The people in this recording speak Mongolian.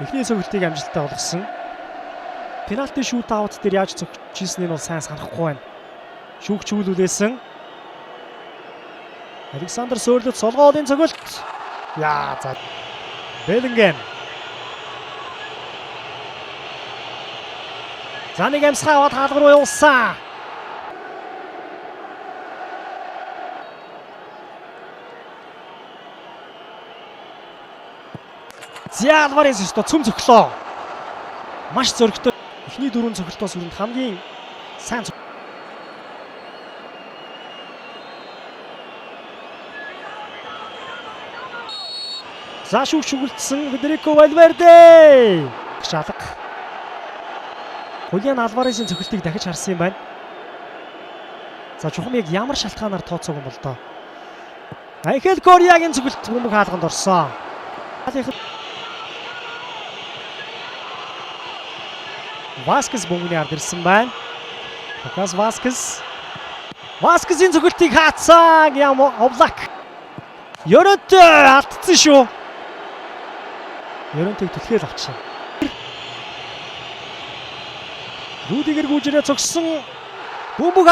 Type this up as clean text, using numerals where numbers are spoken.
Эхний цогцолтыг амжилттай болгосон. Пенальти шүүт аут дээр яаж цогцчихснийг бол сайн санахгүй байна. Шүүгч үүлүүлээсэн. Александр Сөрлөт солгоолын цогцолт. Яа за. Беллингем. За нэг амьсгаа аваад хаалга руу явуулсан. За Альварес өстө цөм цохлоо. Маш зөрөгтэй. Эхний дөрвөн цохилтоос өрөнд хамгийн сайн. За шүүх шүгэлдсэн Федерико Вальверде. Шалга. Хулиан Альваресийн цохилтыг дахиж харсан юм байна. За чухам яг ямар шалтгаанаар тооцоог юм бол доо. Анхел Кориагийн цохилт бөмбөг хаалганд орсон. Васкес бөмбөгний ард ирсэн байна. Лукас Васкес. Васкесийн цохилтыг хаацсан. Ям Облак. Ёронт алдсан шүү. Ёронтыг түлхээл авчихсан. Рүдигер гүйжрээ цогссон. Бөмбөг